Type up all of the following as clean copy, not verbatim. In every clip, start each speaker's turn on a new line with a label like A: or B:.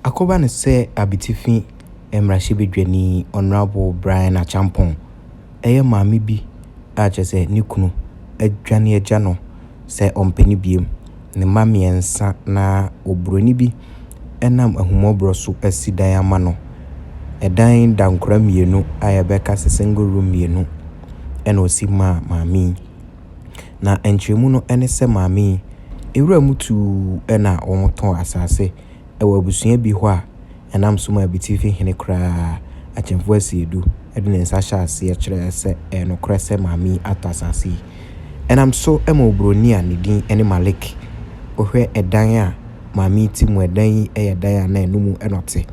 A: Akɔba no sɛ Abetifi mmarahyɛbadwani Honourable Bryan Acheampong yɛ maame bi a kyerɛ sɛ ne kunu adwane agya no sɛ ɔmpɛ no bio. Ne mma mmiɛnsa na oburoni bi nam ahummɔborɔ so asi dan ama no. Ɛdan dankora mmienu a yɛbɛka sɛ single room mmienu na ɔsi maa maame yi. Na nkyerɛmu no ne sɛ maame yi, nwura mu tuu na wɔtɔn asase wɔ abusua bi hɔ a ɛnam so ma Abetifi hene koraa Akyemfo Asiedu de ne nsa hyɛɛ aseɛ kyerɛɛ sɛ ɛyɛ nokorɛ sɛ maame yi atɔ asase yi. Ɛnam so ma oburoni a ne din ne Malik, wohwɛ ɛdan a maame yi te mu, ɛdan yi yɛ dan a na ɛno mu na ɔte.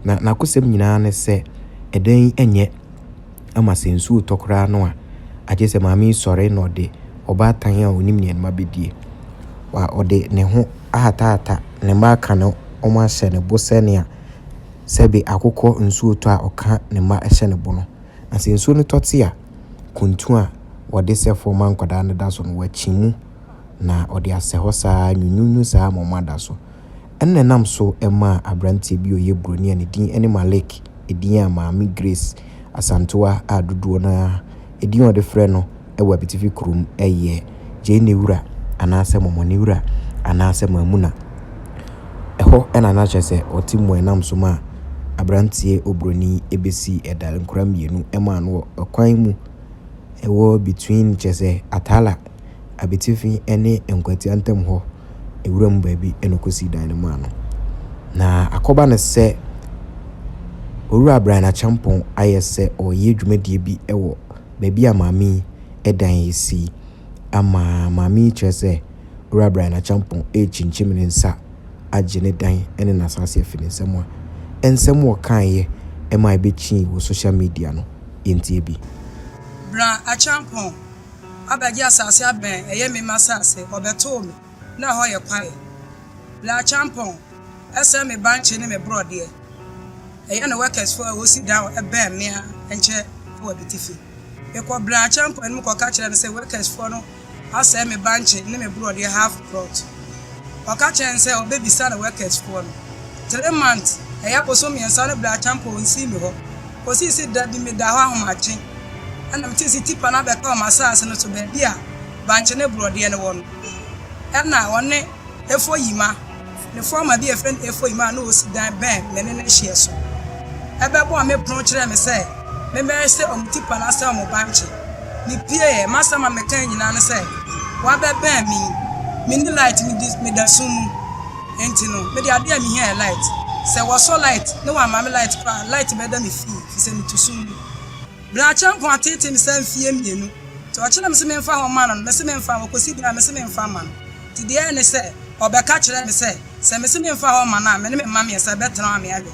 A: Na n'akosɛm nyinaa ne sɛ ɛdan yi nyɛ ama sɛ nsuo retɔ koraa no a, agye sɛ maame yi sɔre na ɔde ɔbaatan a ɔnim nea ne mma bɛdie. Wa ɔde ne ho ahatahata ne mma aka no wɔahyɛ ne bo sɛnea sɛbe akokɔ nsuo tɔ a ɔka ne mma hyɛ ne bo no. Na sɛ nsuo no tɔ te a, kuntu a wɔde sɛ fam ma nkwadaa no da so no, wakyi mu na ɔde asɛ hɔ saa nwunwunwu saa ma wɔada so. Ɛno na ɛnam so maa aberanteɛ bi a ɔyɛ buroni a ne din ne Malik, edin a Maame Grace Asantewaa a dodoɔ no ara edin a wɔde frɛ no wɔ Abetifi kurom yɛ Gyenewura anaasɛ Mɔmɔnewura anaasɛ Mamuna. Ɛhɔ na na kyerɛ sɛ ɔte mu a ɛnam so ma aberanteɛ oburoni bɛsii ɛdan nkora mmienu maa no wɔ ɛkwan mu ɛwɔ between kyerɛ sɛ Atala, Abetifi ne Nkwatia ntam hɔ nwura mu baabi na ɔkɔsii dan no maa no. Na akɔba no sɛ Owura Bryan Acheampong ayɛ sɛ ɔreyɛ dwumadie bi wɔ baabi a maame yi dan yi si ama maame yi kyerɛ sɛ Owura Bryan Acheampong rekyinkyim ne nsa agye ne dan ne n'asase afi ne nsam a, nsɛm a ɔkaeɛ ma ɛbɛkyii wɔ social media no, yɛntie bi.
B: Bryan Acheampong abɛgye asase abɛn ɛyɛ me m'asase, ɔbɛtoo me na ɛhɔ yɛ kwaeɛ. Bryan Acheampong ɛsɛe me bankye ne me borɔdeɛ. Ɛyɛ ne workers foɔ a wɔsi dan wɔ ɛbɛn me a nkyɛ wɔ Abetifi. Mekɔ Bryan Acheampong anim kɔka kyerɛ no sɛ workers foɔ no asɛe me bankye ne me borɔdeɛ half plot. Ɔka kyerɛ no sɛ ɔbɛbisa ne workers foɔ no. 3 months, ɛyɛ bosom 3 no, Bryan Acheampong nsii me hɔ. Kɔsii sɛ da bi meda hɔ ahomakye ɛna metee sɛ tipper no abɛka wɔ m'asase no so baabi a bankye ne borɔdeɛ no wɔ no. Ɛna ɔne Efo Yima, ne foreman bi a yɛfrɛ no Efo Yima a na ɔsi dan bɛn me ne no hyeɛ so. Ɛbɛbɔɔ me pono kyerɛɛ me sɛ memmɛhwɛ sɛ ɔmo tipper no asɛe ɔmo bankye. Mepieeɛ, m'asɛm a mekae nyinaa ne sɛ wabɛbɛn me yi, menni light, meda sum mu. Enti no, mede adeɛ a mehia yɛ light. Sɛ wɔsɔ light na wɔamma me light koraa a, light bɛda me fie ɛfiri sɛ meto sum mu. Bryan Acheampong ateetee me saa mfeɛ 2. Nti ɔkyerɛ me sɛ memfa hɔ mma no no, mese memfa hɔ. Kɔsi berɛ a mese memfa mma no. Nti deɛ ɛyɛ ne sɛ, ɔbɛka kyerɛɛ me sɛ, sɛ mese memfa hɔ mma no a, me ne me mma mmiɛnsa bɛtena hɔ a meahwɛ.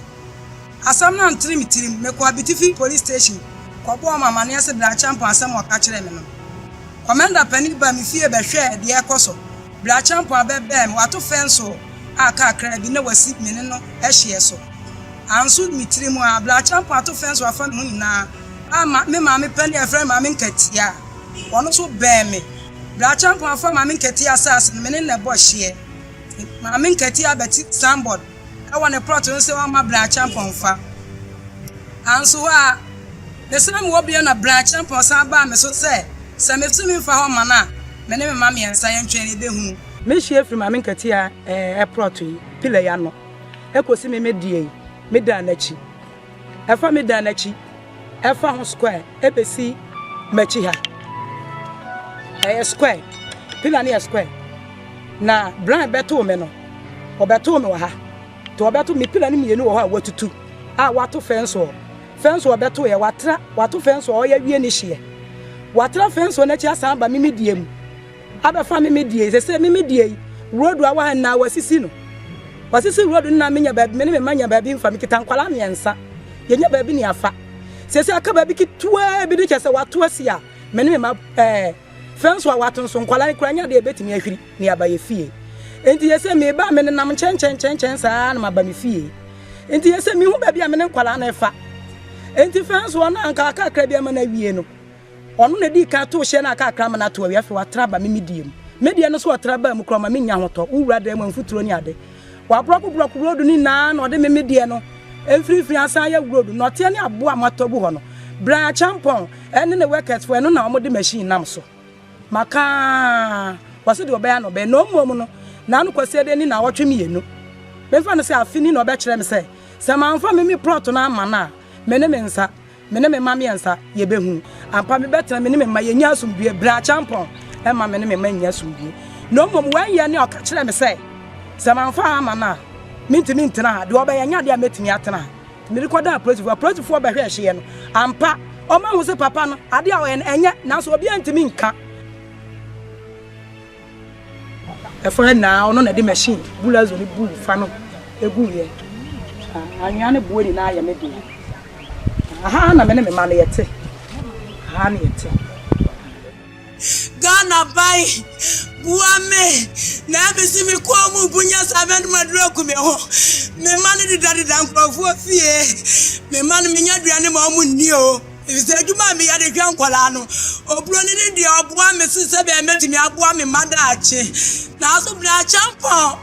B: Asɛm no antere me tirim. Mekɔɔ Abetifi Police Station kɔbɔɔ wɔn amanneɛ sɛ Bryan Acheampong asɛm a ɔka kyerɛɛ me no. Kɔmɛnda panin baa me fie bɛhwɛɛ deɛ ɛrekɔ so. Bryan Acheampong abɛbɛn me, wato fɛnso a kakraa bi na wasi me ne no hyeɛ so. Anso me tirim a, Bryan Acheampong ato fɛnso afa me ho nyinaa a ma me maame panin a yɛfrɛ no Maame Nkatia, ɔno nso bɛn me. Bryan Acheampong afa Maame Nkatia asase no, me ne no na ɛbɔ hyeɛ. Maame Nkatia abɛte signboard wɔ ne plot no sɛ ɔmma Bryan Acheampong mfa. Anso hɔ a, mesan mewɔ bio na Bryan Acheampong san baa me so sɛ, sɛ mese memfa hɔ mma no a, me ne me mma mmiɛnsa yɛntwɛn yɛbɛhunu.
C: Mehyia firi Maame Nkatia plot yi, pillar yi ano, ɛkɔsi me me deɛ yi, me dan n'akyi. Ɛfa me dan n'akyi, ɛfa ho square, ɛbɛsi m'akyi ha. Ɛyɛ square, pillar no yɛ square. Na Brian bɛtoo me no, ɔbɛtoo me wɔ ha. Nti ɔbɛto me pillar no mmienu wɔ hɔ a watutu a wato fence wɔ. Fence wɔ bɛto yɛ, watra, wato fence wɔ ɔyɛ wie ne hyeɛ. Watra fence wɔ n'akyi asan aba me me deɛ mu. Abɛfa me me deɛ yi, sɛ me me deɛ yi, road a wɔ ha nyinaa wasisi no. Wasisi road no na menya baabi, me ne me mma nya baabi mfa, mekita nkwalaa mmiɛnsa. Yɛnya baabi ne afa. Sɛ aka baabi ketewaa bi de kyɛ sɛ wato asi a, me ne me mma fence a wato nso nkwalaa yi koraa nya deɛ ebetumi ahwiri ne aba yɛ fie. Nti yɛ sɛ meba me nenam nkyɛnkyɛnkyɛnkyɛn saa na maba me fie. Nti yɛ sɛ mehu baabi a me ne nkwalaa no fa. Nti fence wɔ no anka akakra bi ama no awie no, ɔno na di kan to hyɛ no akakra ama no ato awie. Afei watra aba me me deɛ mu. Me deɛ no so ɔtra baa mu koraa ma menya ahotɔ. Wowura dan mu mfuturo ne ade. Wabrɔko brɔko road no nyinaa na ɔde me me deɛ no mfimfini asan ayɛ road. Nnɔteɛ ne aboɔ a moatɔ agu hɔ no, Brian Acheampong ne ne workers foɔ, ɛno na wɔde machine nam so. Maka ara, wɔse deɛ ɔbɛyɛ na ɔbɛyɛ. Na mmom no, n'ano Kwasiada ni naawɔtwe mmienu. Memfa no sɛ afe ni na ɔbɛkyerɛ me sɛ, sɛ mamfa me me plot no amma no a, me ne me nsa, me ne me mma mmiɛnsa, yɛbɛhunu. Ampa, mebɛtena, me ne me mma, yɛnnya asomdwoeɛ. Berɛ a Acheampong mma me ne me mma nnya asomdwoeɛ. Na mmom wanyɛ ne ɔka kyerɛɛ me sɛ, sɛ mamfa ha amma no a, mentumi ntena ha. Deɛ ɔbɛyɛ nyɛ adeɛ a mɛtumi atena ha. Nti mede kɔdaa apolisifoɔ. Apolisifoɔ bɛhwɛɛ hyeɛ no. Ampa, wɔahu sɛ papa no, adeɛ a ɔyɛ no, ɛnyɛ, nanso obiara ntumi nka. Ɛfa ha nyinaa, ɔno na ɛde machine, bulldozer no buu fa no guiɛ. Anwea ne boɔ nyinaa yɛ me dea. Aha na me ne me mma no yɛte. Aha na yɛte.
B: Ghana ban boa me na ɛbɛsi me kɔn mu bu nyɛ saa mɛnom aduro aku me ho. Me mma no dedadeda nkurɔfoɔ fie. Me mma no menya aduane ma wɔn nni o. Efisɛ adwuma a meyɛ de hwɛ nkwadaa no, oburoni no deɛ ɔboa me so sɛdeɛ mɛtumi aboa me mma daakye. Nanso Brɛakyɛmpɔn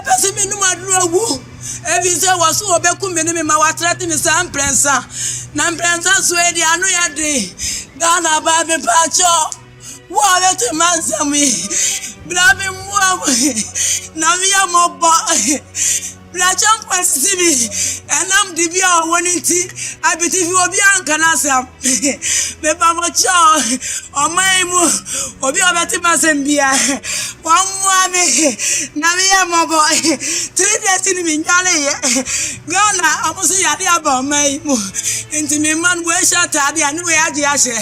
B: pɛ sɛ menom aduro awu, efisɛ wɔse wɔbɛku me ne me mma, wɔatrɛte me saa mprɛnsa, na mprɛnsa so yi deɛ ano yɛ den. Ghana baa mepaakyɛw, wo a wobɛte m'asɛm yi, bra bɛmmoa me na meyɛ mmɔbɔ. Brɛkyɛmfo asisi me ɛnam dibea a ɔwɔ no nti, abitifi obiara nka n'asɛm. Mepa mo kyɛw, ɔman yi mu obi a ɔbɛte m'asɛm biara, wɔmmoa me na meyɛ mmɔbɔ. 3 days ni menwareeɛ. Ghana, ɔmo so yare aba ɔman yi mu. Nti me mma no wei hyɛ ataade a ne wei agye ahyɛ.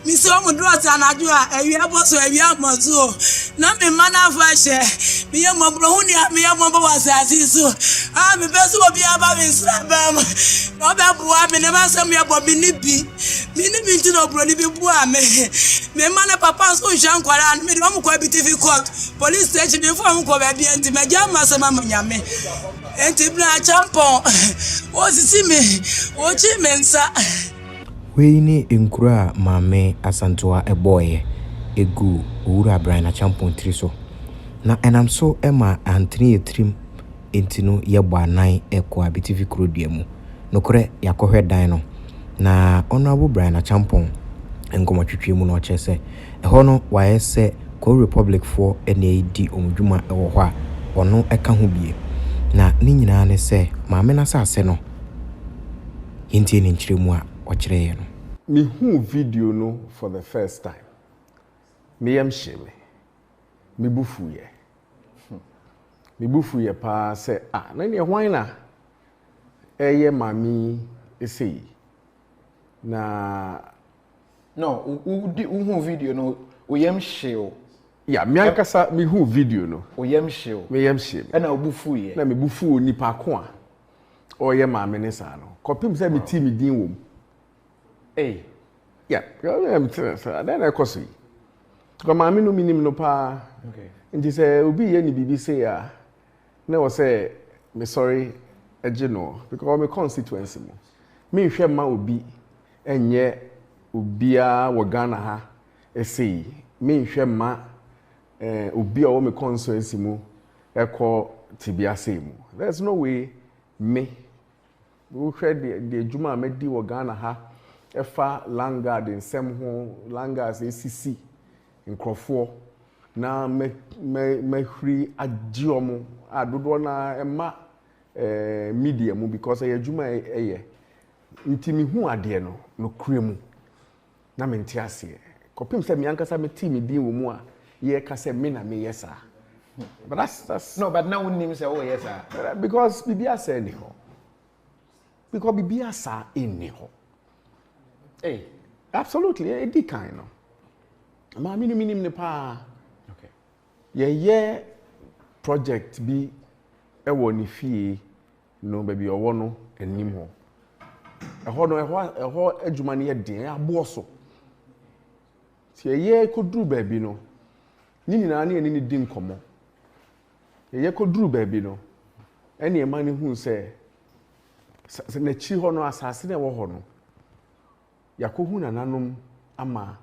B: Mesi ɔmo drɔs anadwo a awia bɔ so awia mmɔ so o. Na me mma no afa ahyɛ. Meyɛ mmɔborɔhuni a meyɛ mmɔbɔ wɔ asase yi so a mepɛ sɛ obiara ba me nsraban mu na ɔbɛboa me na m'asɛm yɛ bɔ. Menni bi. Menni bi nti na oburoni bi boaa me. Me mma no papa nso nhwɛ nkwadaa no. Mede wɔn kɔ Abitifi court, police station, memfa wɔn nkɔ baabiara nti magyae m'asɛm ama Nyame. Enti bra Acheampong, wosisi me, wokyi me nsa.
A: Wei ne nkuro a Maame Asantewaa bɔeɛ guu Owura Brian Acheampong tiri so. Na ɛnam so ma antene yɛn tirim nti no yɛbɔ anan kɔ Abetifi kurodua mu. Nokorɛ yɛakɔhwɛ dan no. Na Honourable Brian Acheampong nkɔmmɔtwetwe mu no ɔkyerɛ sɛ ɛhɔ no wayɛ sɛ Kwawu Republic foɔ na ɛredi wɔn dwuma wɔ hɔ a ɔno ka ho bie. Na ne nyinaa ne sɛ maame no asase no yɛntie ne nkyerɛmu a ɔkyerɛeɛ no.
D: Mehuu video no for the first time, me yam hyee me, me bo fuiɛ. Me bo fuiɛ paa sɛ ah na neɛ hwan na ɛreyɛ maame yi sei? Na.
E: No, wohuu video no, wo yam hyee wo?
D: Yeah, me ankasa mehuu video no.
E: Wo yam hyee wo?
D: Me yam hyee me.
E: Ɛna wo bo fuiɛ?
D: Na me bo fuu onipa ko a ɔreyɛ maame ne saa no kɔpem sɛ metee me din wɔ mu.
E: Ei.
D: Yeah, sɛ adɛn na ɛkɔ so yi? Because maame no menim no paa.
E: Okay.
D: Nti sɛ obi yɛ ne biribi sei a, na ɛwɔ sɛ mesɔre gye no because ɔwɔ me constituency mu. Menhwɛ mma obi nyɛ obiara wɔ Ghana ha sei. Menhwɛ mma eh, obi a ɔwɔ me constituency mu kɔ tebea sei mu. There's no way me, wohwɛ deɛ deɛ adwuma a madi wɔ Ghana ha ɛfa landguard nsɛm ho, landguards esisi nkurɔfoɔ na mɛ mɛ mɛhuri agye wɔn a dodoɔ no ara ɛma ɛɛ media mu because ɛyɛ adwuma a ɛyɛ nti mehu adeɛ no nokorɛ mu. Na mente aseɛ. Kɔpem sɛ me ankasa metee me din wɔ mu a yɛreka sɛ me na meyɛ saa. But that's, that's.
E: No, but na wonnim sɛ woyɛ saa.
D: Because biribi asa nni hɔ. Because biribi asa nni hɔ.
E: Hey.
D: Absolutely, ɛdi kan no. Maame no menim no paa.
E: Okay.
D: Yɛyɛ project bi wɔ ne fie no baabi a ɔwɔ no anim hɔ. Ɛhɔ no, ɛhɔ ɛhɔ adwuma no yɛ den, ɛyɛ aboɔ so. Nti yɛyɛ kɔduru baabi no, ne nyinaa ne yɛne no di nkɔmmɔ. Yɛyɛ kɔduru baabi no, ɛne ɛma no hu sɛ sɛ n'akyiri hɔ no, asase no ɛwɔ hɔ no, yɛakɔhu nananom ama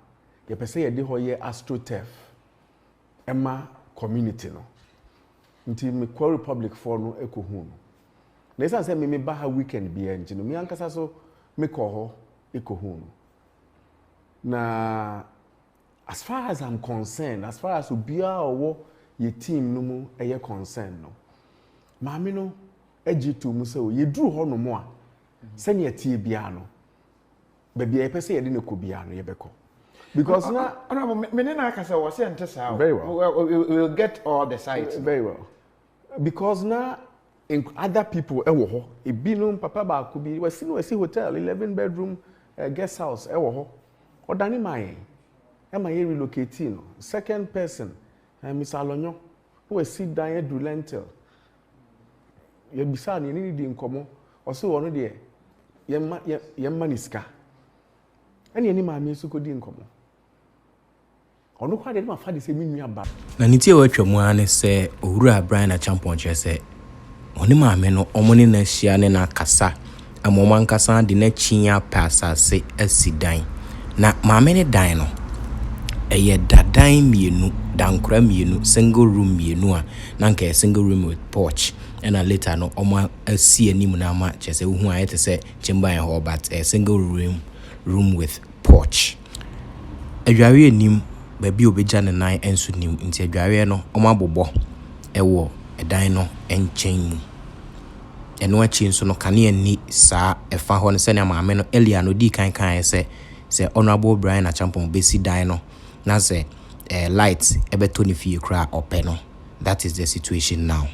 D: yɛpɛ sɛ yɛde hɔ yɛ astroturf ɛma community no. Nti mekɔ Republic foɔ no kɔhuu no. Na ɛsiane sɛ me meba ha weekend biara nti no, me ankasa so mekɔɔ hɔ kɔhuu no. Na as far as I'm concerned, as far as obiara a ɔwɔ yɛ team no mu yɛ concerned no, maame no gye too mu sɛ o, yɛduru hɔnom a, sɛnea ɛteɛ biara no, baabi a yɛpɛ sɛ yɛde no kɔ biara no, yɛbɛkɔ. Because na.
E: Honorable, me ne no akasa, wɔ sɛ ɛnte saa o.
D: Very well.
E: We will get all the sites.
D: Very well. Because na other people wɔ hɔ. Ebinom, papa baako bi, wasi no wasi hotel, 11 bedroom eh, guest house wɔ hɔ. Ɔdane maa yɛn. Ɛma yɛ relocate no. Second person, eh, Mr. Alonyo, na wasi dan aduru lentil. Yɛbisaa no, yɛne no dii nkɔmmɔ. Ɔse ɔno deɛ, yɛmma, yɛmma no sika. Ɛne yɛne maame nso kɔdii nkɔmmɔ. Ɔno koraa deɛ na mafa de sɛ me nua ba.
A: Na ne ti a watwa mu ara ne sɛ Owura Brian Acheampong kyerɛ sɛ ɔne maame no wɔn ne no ahyia ne no akasa ama wɔn ankasa de no akyin apɛ asase asi dan. Na maame no dan no, ɛyɛ dadan mmienu, dankora mmienu, single room mmienu a na anka ɛyɛ single room with porch ɛna later no wɔasi anim no ama kyerɛ sɛ wohu a ayɛ te sɛ chamber and hall but ɛyɛ single room with porch. Adwareɛ nnim, baabi a ɔbɛgya ne nan nso nnim nti adwareɛ no wɔabobɔ wɔ dan no nkyɛn mu. Ɛno akyi nso no kanea nni saa ɛfa hɔ no sɛnea maame no earlier no ɔdii kan kaeɛ sɛ sɛ Honourable Brian Acheampong bɛsi dan no na sɛ eh, light ɛbɛtɔ ne fie koraa ɔpɛ no. That is the situation now.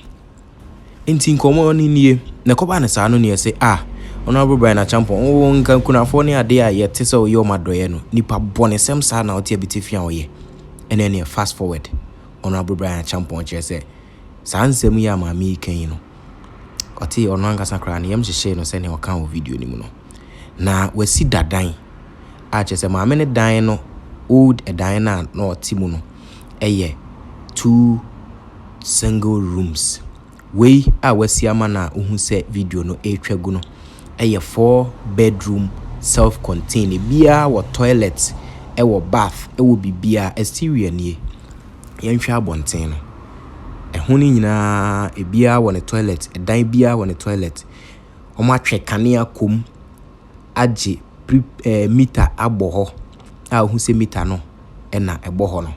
A: Nti nkɔmmɔ no nie, na ɛkɔbaa no saa no ne yɛse ah Honourable Brian Acheampong wo nka nkunafoɔ ne adeɛ a yɛte sɛ woyɛ wɔn adɔeɛ no nipa bɔnesɛm saa na wote abitifi a woyɛ ɛne ɛneɛ fast forward Honourable Brian Acheampong kyerɛ sɛ saa nsɛm yi a maame yi ka yi no ɔte ɔno ankasa koraa ne yam hyehyee no sɛnea ɔka wɔ video no mu no na wasi dadan a kyerɛ sɛ maame ne dan no old ɛdan no a na ɔte mu no ɛyɛ two single rooms. Wei a wasi ama no a wohu sɛ video no ɛretwa gu no ɛyɛ four bedroom self contained. Ebiara wɔ toilet, ɛwɔ bath, ɛwɔ biribiara. Exterior nie. Yɛnhwɛ abɔnten no. Ɛho no nyinaa ebiara wɔ ne toilet. Ɛdan biara wɔ ne toilet. Wɔatwe kanea kɔ mu agye pre meter abɔ hɔ a wohu sɛ meter no ɛna ɛbɔ hɔ no.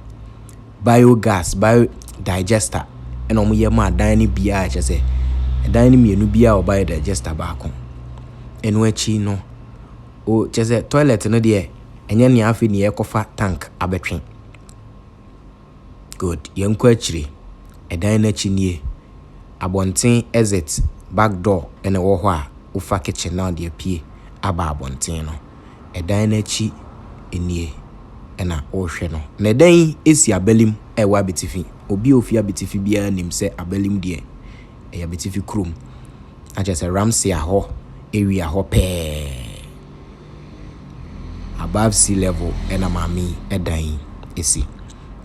A: Biogas, biodigester ɛna wɔyɛ maa dan no biara kyerɛ sɛ ɛdan no mmienu biara wɔ biodigester baako. Ɛno akyi no, o kyerɛ sɛ toilet no deɛ ɛnyɛ nea afei ne yɛrekɔfa tank abɛtwe. Good. Yɛnkɔ akyire. Ɛdan no akyi nie. Abɔnten exit back door ɛna ɛwɔ hɔ a wofa kitchen na wɔde apue aba abɔnten no. Ɛdan no akyi nie ɛna wɔrehwɛ no. Na ɛdan yi si Abalim a ɛwɔ Abetifi. Obi a ofi Abetifi biara nim sɛ Abalim deɛ ɛyɛ Abetifi kurom. Na kyerɛ sɛ Ramsia hɔ area hɔ pɛɛ. Above sea level ɛna maame yi ɛdan yi si.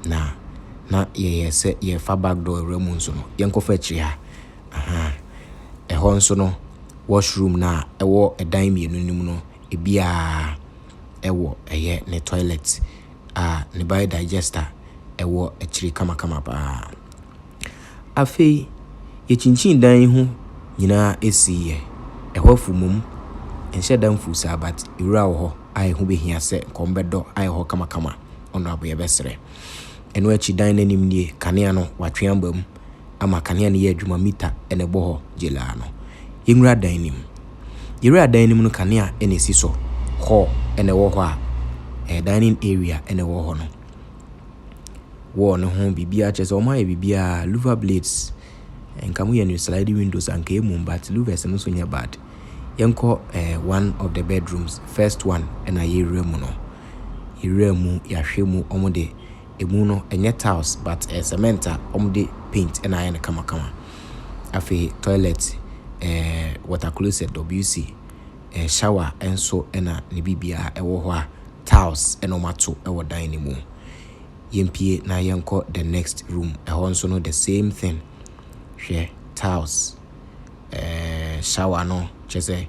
A: Na na yɛyɛ sɛ yɛfa back door awura mu nso no, yɛnkɔfa akyire ha. Aha. Ɛhɔ nso no, washroom no a ɛwɔ ɛdan mmienu no mu no, ebiara ɛwɔ ɛyɛ ne toilet a ne biodigester ɛwɔ akyire kamakama paa. Afei, yɛkyinkyin dan yi ho nyinaa esiiɛ. Ɛhɔ afu mmom, ɛnhyɛ da mfu saa but nwura wɔ hɔ a ɛho bɛhia sɛ nkɔm bɛdɔ ayɛ hɔ kamakama. Honourable yɛbɛsrɛ. Ɛno akyi dan no anim nie, kanea no watwe aba mu ama kanea no yɛ adwuma meter ɛna ɛbɔ hɔ gyelaa no. Yɛnwura dan no mu. Yɛwura dan no mu no kanea ɛna ɛsi so. Hall ɛna ɛwɔ hɔ a ɛyɛ dining area ɛna ɛwɔ hɔ no. Wall no ho biribiara kyerɛ sɛ wɔayɛ biribiara louver blades nka moyɛ no sliding windows anka ɛmmom but louvers no nso nyɛ bad. Yɛnkɔ eh, one of the bedrooms first one ɛna yɛwura mu no. Yɛwura mu yɛahwɛ mu wɔde emu no ɛnyɛ tiles but ɛyɛ cement a wɔde paint ɛna ayɛ no kamakama. Afei toilet eh, water closet WC eh, shower nso ɛna ne biribiara ɛwɔ hɔ a tiles ɛna wɔato ɛwɔ dan no mu. Yɛmpue na yɛnkɔ the next room. Ɛhɔ nso no the same thing. Hwɛ tiles eh, shower no kyerɛ sɛ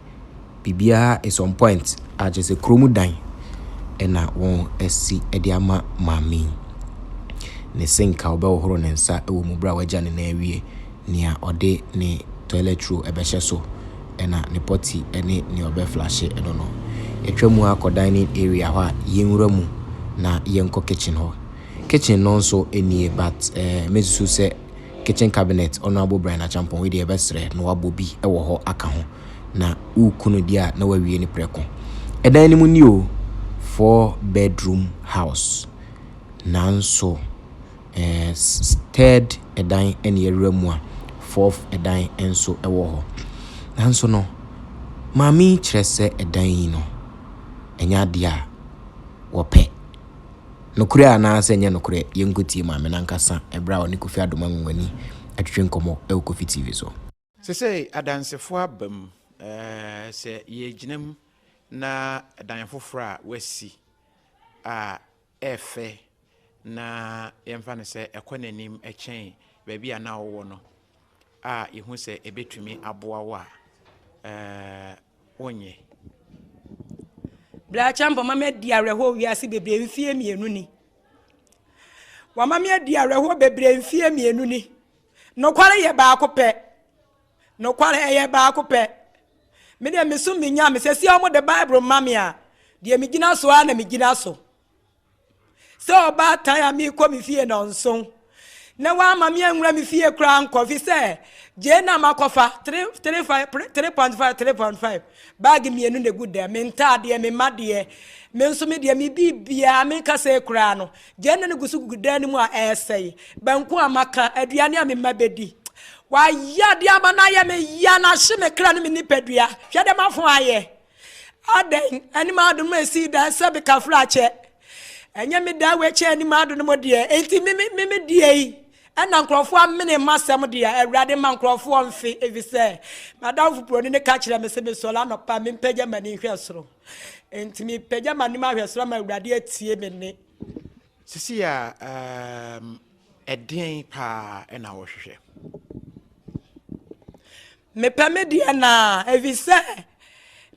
A: biribiara is on point a kyerɛ sɛ kurom dan ɛna wɔn asi de ama maame yi. Ne sink a ɔbɛhohoro ne nsa wɔ mu berɛ a wagya ne nan awie. nea ɔde ne toilet roll bɛhyɛ so ɛna ne potty ne nea ɔbɛ flush no no. Yɛatwa mu akɔ dining area hɔ a yɛnwura mu na yɛnkɔ kitchen hɔ. Kitchen no nso nie but mɛsusu sɛ kitchen cabinet Honourable Brian Acheampong wei deɛ yɛbɛsrɛ na wabɔ bi wɔ hɔ aka ho na woreku no deɛ a na wawie no prɛko. Ɛdan no mu nie o, 4 bedroom house nanso third ɛdan na yɛawura mu a fourth ɛdan nso wɔ hɔ. Nanso no, maame yi kyerɛ sɛ ɛdan yi no, ɛnyɛ adeɛ a wɔpɛ. Nokorɛ anaasɛ ɛnyɛ nokorɛ, yɛnkɔtie maame no ankasa ɛberɛ a ɔne Kofi Adom Anwanwani atwetwe nkɔmmɔ wɔ Kofi TV so.
E: Sesei adansefo aba mu, sɛ yɛgyina mu na dan foforɔ a wɔasi a ɛɛfɛ na yɛmfa no sɛ ɛkɔ n'anim kyɛn baabi a na wowɔ no a yɛhu sɛ ɛbɛtumi aboa wo a, wonyɛ.
C: Bra Acheampong ma madi awerɛhoɔ wiase bebree mfie mmienu ni. Wama me adi awerɛhoɔ bebree mfie mmienu ni. Nokware yɛ baako pɛ. Nokware ɛyɛ baako pɛ. Me deɛ mesom me Nyame. Sɛ sia wɔn de Bible ma me a, deɛ megyina so ara na megyina so. Sɛ ɔbaatan a merekɔ me fie nnɔnson na wamma me anwura me fie koraa nkɔ fi sɛ gyee na makɔfa 3.5 3.5 baage mmienu na egu dɛm me ntaadeɛ me mma deɛ me nso me deɛ me biribiara me nkasa koraa no gyee na no gu so gugu dan no mu a ɛresɛe banku a maka aduane a me mma bɛdi wayɛ adeɛ ama no ayɛ me ya na ahye me kra ne me nipadua hwɛ dɛ mafo ayɛ Adɛn, anim adom a esii dan sɛ bekafra akyɛ. Ɛnyɛ me dan wei kyɛn anim adom no deɛ, enti me me me deɛ yi, ɛna nkurɔfoɔ amene m'asɛm deɛ, Awurade ma nkurɔfoɔ mfe, efisɛ m'adamfo buroni no ka kyerɛ me sɛ mesɔre anɔpa mempagya m'ani nhwɛ soro. Enti mepagya m'anim ahwɛ soro ama Awurade atie me nne.
E: Sisi a um, ɛdeɛn paa na wohwehwɛ?
C: Mepɛ me deɛ naa, efisɛ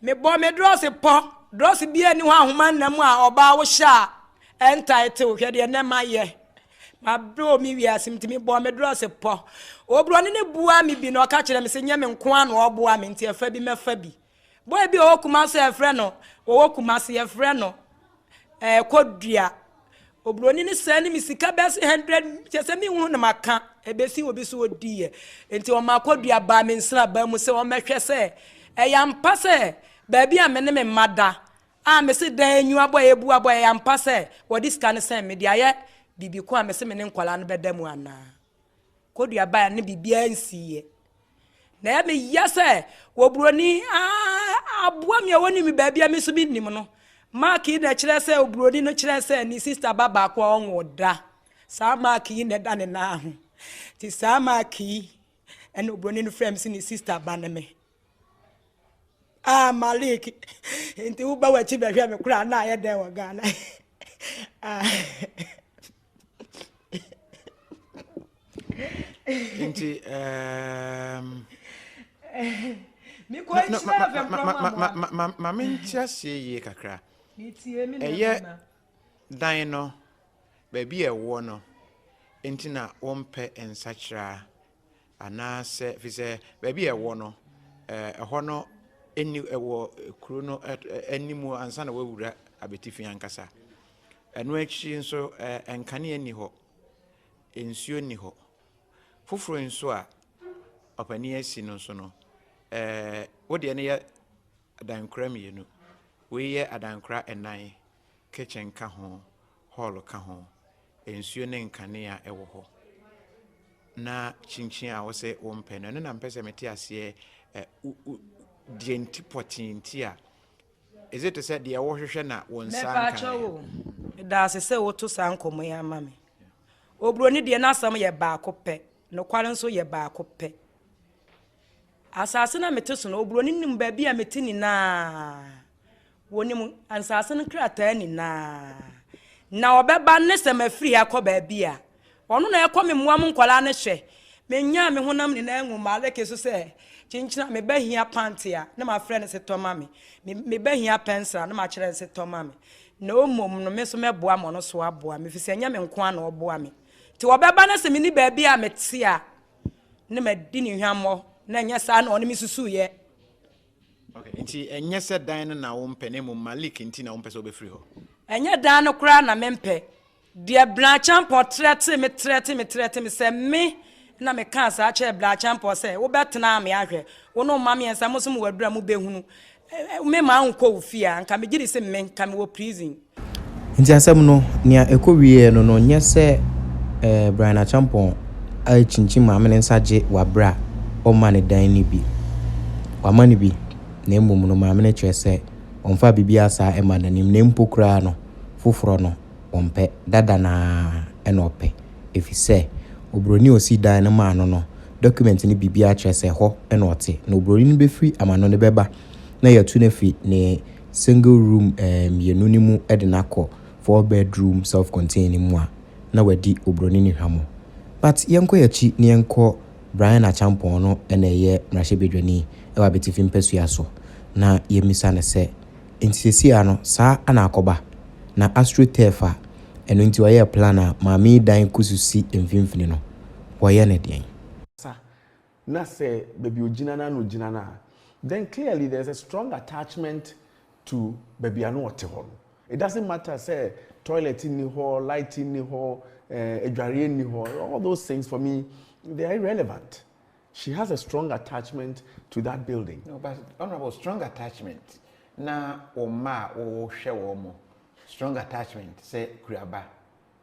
C: mebɔ me drɔse pɔ. Drɔse biara nni hɔ a ahoma nna mu a ɔbaa wohyɛ a ɛntae tew. Hwɛ deɛ nnɛ mayɛ. Mabrɛ wɔ me wiase mu nti mebɔɔ me drɔse pɔ. Oburoni no buaa me bi na ɔka kyerɛɛ me sɛ nyɛ me nko ara na ɔboa me nti ɛfa bi mɛfa bi. Boy bi a ɔwɔ Kumasi a yɛfrɛ no, wɔwɔ Kumasi yɛfrɛ no ɛɛ Kodua. Oburoni no sɛn ne me sika bɛyɛ sɛ hundred kyɛ sɛ menhunu no maka ɛbɛsi obi so ɔdiiɛ. Nti ɔmaa Kodua baa me nsraban mu sɛ ɔmmɛhwɛ sɛ ɛyɛ ampa sɛ baabi a me ne me mma da a mese dan enyiwa bɔ a ɛbu abɔ ɛyɛ ampa sɛ wɔde sika no sɛn me de ayɛ biribi ko a mese me ne nkwadaa no bɛda mu anaa. Kodua bae a na biribiara nsiiɛ. Na ɛyɛ me ya sɛ wɔ buroni aboa me a wɔnim me baabi a me nso mennim no. Mark yi na ɛkyerɛ sɛ oburoni no kyerɛ sɛ ne sista ba baako a ɔnwo da. Saa Mark yi na ɛda ne nan ho. Nti saa Mark yi ɛna oburoni no frɛ me sɛ ne sista ba ne me. Ah Malik, nti woba w'akyi bɛhwɛ me koraa na ayɛ dɛn wɔ Ghana? Ah.
E: Nti um, ma mente aseɛ yie kakra. Ɛyɛ dan no baabi a ɛwɔ no nti na wompɛ nsakyera Anaasɛ, ɛfiri sɛ baabi a ɛwɔ no, ɛhɔ no nni ɛwɔ kuro no anim ansa na wawura abetifi ankasa. Ɛno akyi nso, nkanea nni hɔ, nsuo nni hɔ. Foforɔ nso a ɔpanin asi no nso no, wo deɛ no yɛ adankora mmienu, wei yɛ adankora nnan, kitchen ka ho, hall ka ho. nsuo ne nkanea wɔ hɔ na kyinkyin a wose wompɛ no, ɛno na mpɛ sɛ mete aseɛ deɛ nti pɔtee nti a is it sɛ deɛ wohwehwɛ na wo nsa nkaeɛ?
C: Mepaakyɛw o, meda ase sɛ woto saa nkɔmmɔ yi ama me. Oburoni deɛ n'asɛm yɛ baako pɛ, nokware nso yɛ baako pɛ. Asase no a mete so no, oburoni nim baabi a mete nyinaa. Wɔnim nsase no nkrataa nyinaa. Na ɔbɛba ne sɛ mafiri ha kɔ baabi a, ɔno na ɛkɔ me mmoa mu nkwadaa no hwɛ. Menyaa me honam nyinaa ngu m'aleke so sɛ kyenkyena a me ba hia pante a, na mafrɛ no sɛ tɔ ma me. Me ba hia pɛnsere a, na makyerɛ no sɛ tɔ ma me. Na mmom no, me nso mɛboa ma ɔno nso aboa me, ɛfiri sɛ ɛnyɛ me nko ara na ɔboa me. Nti ɔbɛba na sɛ menni baabi a mete a, ne madi ne hwammɔ na ɛnyɛ saa na ɔne me susuiɛ.
E: Okay, nti ɛnyɛ sɛ dan no na wompɛ na mmom Malik nti na wompɛ sɛ wobɛfiri hɔ?
C: Ɛnyɛ dan no koraa na mempɛ. Deɛ Bra Acheampong trɛte me trɛte me trɛte me sɛ me na mekaa saa kyerɛɛ Bra Acheampong sɛ wobɛtena me ahwɛ wo ne wo mma mmiɛnsa mo nso mowɔ aduru a mobɛhunu me maa wonkɔ wo fie a nka megye di sɛ me nka mewɔ prison.
A: Nti asɛm no, nea ɛkɔwieɛ no no, nyɛ sɛ eh, Brian Acheampong akyinkyim maame no nsa gye wɔ aberɛ a ɔmma no dan no bi. Wama no bi, na mmom no maame no kyerɛ sɛ ɔmfaa biribiara saa mmaa n'anim, na mpo koraa no, foforɔ no, ɔmpɛ, dada no ara na ɔpɛ, ɛfiri sɛ oburoni a ɔsii dan no maa no no, document no biribiara kyerɛ sɛ hɔ na ɔte, na oburoni no bɛfiri amanɔne bɛba na yɛatu no afiri ne single room mmienu no mu de no akɔ 4 bedroom self-contained no mu a, na wadi oburoni no hwammɔ. But yɛnkɔ yɛn akyi na yɛnkɔ Bryan Acheampong no na ɛyɛ mmarahyɛbadwani wɔ Abetifi mpasua so na yɛmmisa no sɛ, nti seesei ara no saa na akɔba? Na AstroTurf a ɛno nti ɔyɛɛ plan a maame yi dan kɔ si mfimfini no, wɔyɛ no deɛn?
D: Sa na sɛ baabi ogyina no ano gyina no a, then clearly there is a strong attachment to baabi a no ɔte hɔ no. It doesn't matter sɛ toilet nni hɔ, light nni hɔ, adwareɛ nni hɔ. All those things, for me, they are irrelevant. She has a strong attachment to that building.
E: No, but Honourable, strong attachment na wo mma a wohwɛ wɔn mo, strong attachment sɛ kuraba,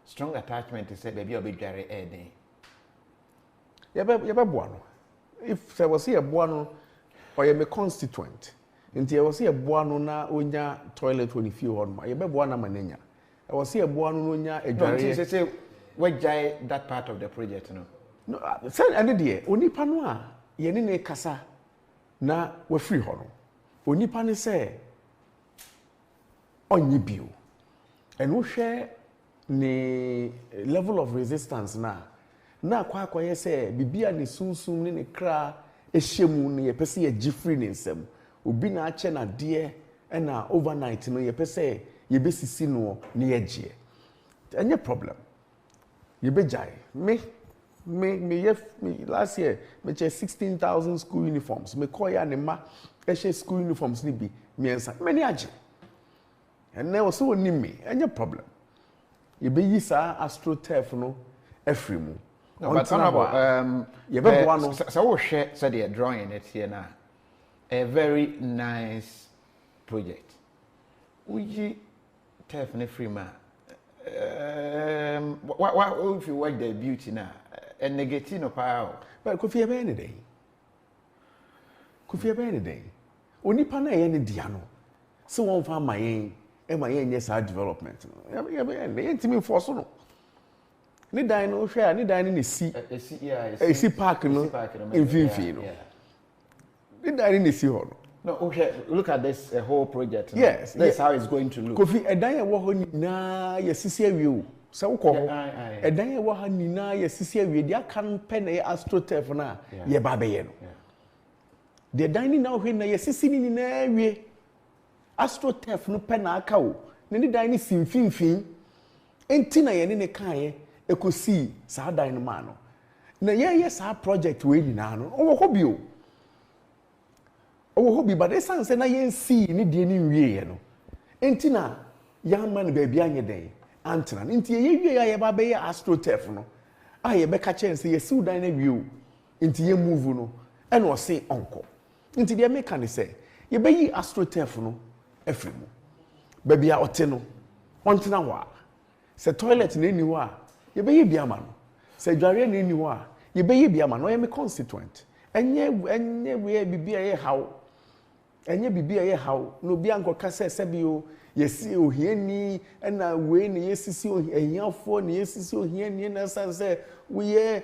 E: strong attachment sɛ baabi a wɔbɛdware ɛyɛ den.
D: Yɛbɛboa no. If sɛ wɔ sɛ yɛboa no, ɔyɛ me constituent nti ɛwɔ sɛ yɛboa no na onya toilet wɔ ne fie hɔ nom a, yɛbɛboa no ama no anya. Ɛwɔ sɛ yɛboa no na onya
E: No, nti adwareɛ. Sɛ wagyae that part of the project no.
D: No, ah, sɛ ɛne deɛ onipa no a yɛne ne kasa na wafiri hɔ no, onipa no sɛ ɔnyɛ bio, ɛno hwɛ ne level of resistance na na akɔyɛ sɛ biribi a ne sunsum ne ne kra hyɛ mu no, yɛpɛ sɛ yɛgye firi ne nsam. Obi na akyɛ n'adeɛ ɛna overnight no yɛpɛ sɛ yɛbɛsisi noɔ ne yɛgyeɛ. Ɛnyɛ problem, yɛbɛgyae. Me meyɛ me last year mekyɛ 16,000 school uniforms. Mekɔɔyɛ a ne mma ɛhyɛ school uniforms no bi mmiɛnsa, m'ani agye. Ɛnɛ wɔ sɛ onim me, ɛnyɛ problem, yɛbɛyi saa AstroTurf no afiri mu.
E: No, but Honourable,
D: yɛbɛboa no.
E: Sɛ wohwɛ sɛdeɛ drawing no teɛ no a, a very nice project. Woyi turf no firi mu a, wa if you watch the beauty no a, ɛnegate no paa o.
D: But Kofi, ɛbɛyɛ ne dɛn? Kofi, ɛbɛyɛ ne dɛn? Onipa no a ɛyɛ ne dea no sɛ wɔmfa ama yɛn ɛma yɛn nyɛ saa development no, yɛbɛyɛ ne dɛn? Yɛntumi nfɔ so no. Ne dan no, hwɛ a, ne dan no na esi
E: Esi, yeah,
D: esi park no
E: esi park no
D: mfimfini no. Ne dan no na esi hɔ no.
E: No, okay, look at this whole project no.
D: Yes.
E: This is how it's going to look.
D: Kofi, ɛdan a ɛwɔ hɔ nyinaa yɛsisi awie o. Sɛ wokɔ hɔ,
E: Yeah, aye, aye.
D: ɛdan a ɛwɔ ha nyinaa yɛsisi awie. Deɛ aka no pɛ na ɛyɛ AstroTurf no a yɛba abɛyɛ no. Deɛ dan no nyinaa wohwɛ nyinaa, yɛsisi ne nyinaa awie. AstroTurf no pɛ na aka o. Na ne dan no si mfimfini nti na yɛne ne kaeɛ ɛkɔsii saa dan no maa no. Na yɛyɛ saa project wei nyinaa no, ɔwɔ hɔ bi o, ɔwɔ hɔ bi, but ɛsiane sɛ na yɛnsii ne deɛ no nwieɛ no nti na yɛama no baabi anyɛ dɛn antena no. Nti yɛyɛ wie a, yɛba bɛyɛ AstroTurf no a, yɛbɛka kyerɛ no sɛ yɛsiw dan no awie o, nti yɛ move no, ɛna ɔse ɔnkɔ. Nti deɛ meka ne sɛ yɛbɛyi AstroTurf no afiri mu. Baabi a ɔte no, ɔntena hɔ a, sɛ toilet na ɛni hɔ a, yɛbɛyɛ bi ama no. Sɛ adwareɛ na ɛni hɔ a, yɛbɛyɛ bi ama no. Ɔyɛ me constituent. Ɛnyɛ wei biribi a ɛyɛ haw, ɛnyɛ biribi a ɛyɛ haw na obi ankɔka sɛ sɛbi o, yɛsi ohiani ɛna wei na yɛsisi ahiafoɔ na yɛsisi ohiani na ɛsan sɛ woyɛ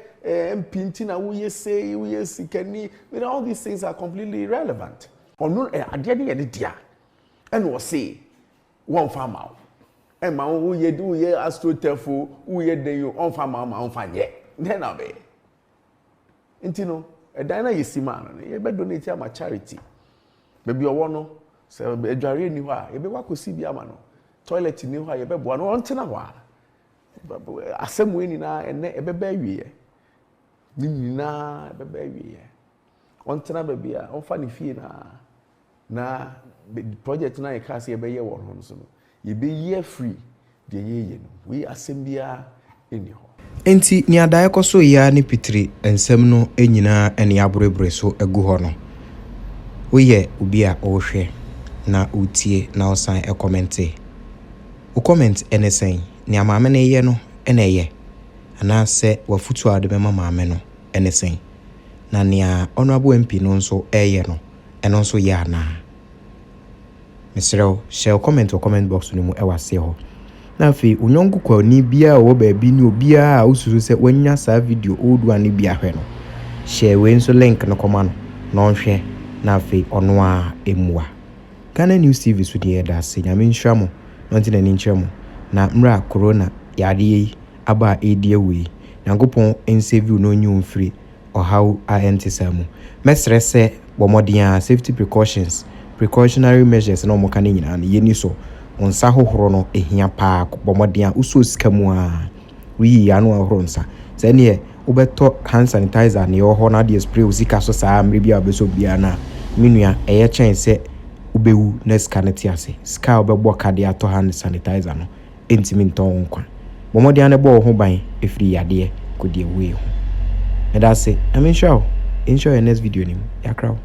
D: MP nti na woyɛ sei, woyɛ sikani. All these things are completely irrelevant. Ɔno adeɛ no yɛ ne dea, ɛna ɔse wɔnfa ama wo, ɛma wo woyɛ AstroTurf o, woyɛ den o, ɔnfa ama wo ma ɔnfa nyɛ dɛn na ɔbɛyɛ. Nti no, ɛdan no a yɛsi maa no no, yɛbɛ donate ama charity. Baabi ɔwɔ no, sɛ adwareɛ ni hɔ a, yɛbɛkɔ akɔsi bi ama no. Toilet ni hɔ a, yɛbɛboa no. Ɔntena hɔ a, asɛm wei nyinaa ɛnɛ ɛbɛbɛ awieɛ. Ne nyinaa bɛba awieɛ. Ɔntena baabi a ɔmfa ne fie naa na project no a yɛkaa sɛ yɛbɛyɛ wɔ no so no, yɛbɛyi afiri deɛ yɛyɛ no. Wei asɛm biara nni hɔ.
A: Enti nea daeɛ kɔ so yi ara ne pitiri nsɛm no nyinaa ne aburebure so agu hɔ no. Woyɛ obi a wohwɛ na wotie na wosan kɔmɛnte. Wo comment ne sɛn? Nea maame no reyɛ no na ɛyɛ? Anaasɛ w'afotu a wode bɛma maame no ne sɛn? Na nea Honourable MP no nso reyɛ no, ɛno nso yɛ anaa? Mesrɛ wo, hyɛ wo comment wɔ comment box no mu wɔ aseɛ hɔ. Na afei, wo yɔnko kwani biara a ɔwɔ baabi ne obiara a wosusu sɛ wanya saa video old one no bi ahwɛ no, hyɛ wei nso link no kɔma no na ɔnhwɛ na afei ɔno ara mmua. Ghana News TV so deɛ yɛda ase. Nyame nhyira mo na ɔnte n'ani nkyerɛ mo. Na mmerɛ a corona yadeɛ yi aba a ɛredi awu yi, Nyankopɔn nsave wo na ɔnyi wo mfiri ɔhaw a ɛnte saa mu. Mɛsrɛ sɛ bɔ mmɔden a safety precautions, precautionary measures na wɔka no nyinaa no yɛni so. Wo nsa hohoro no ɛhia paa. Bɔ mmɔden a wosɔ sika mu a woyi ano ahohoro nsa. Sɛ neɛ wobɛtɔ hand sanitizer ne ɛwɔ hɔ na adeɛ spray wo sika so saa mmerɛ bi a wobɛsɔ biara no a, me nua ɛyɛ kyɛn sɛ wobɛwu na sika no te ase. Sika a wobɛbɔ ka de atɔ hand sanitizer no ɛntumi ntɔn wo nkwa. Bɔ mmɔden a na bɔ wo ho ban ɛfiri yadeɛ kɔdi awuo ho. Meda ase. Nyame nhyira wo. Nhyira yɛ next video nim. Yɛakra wo.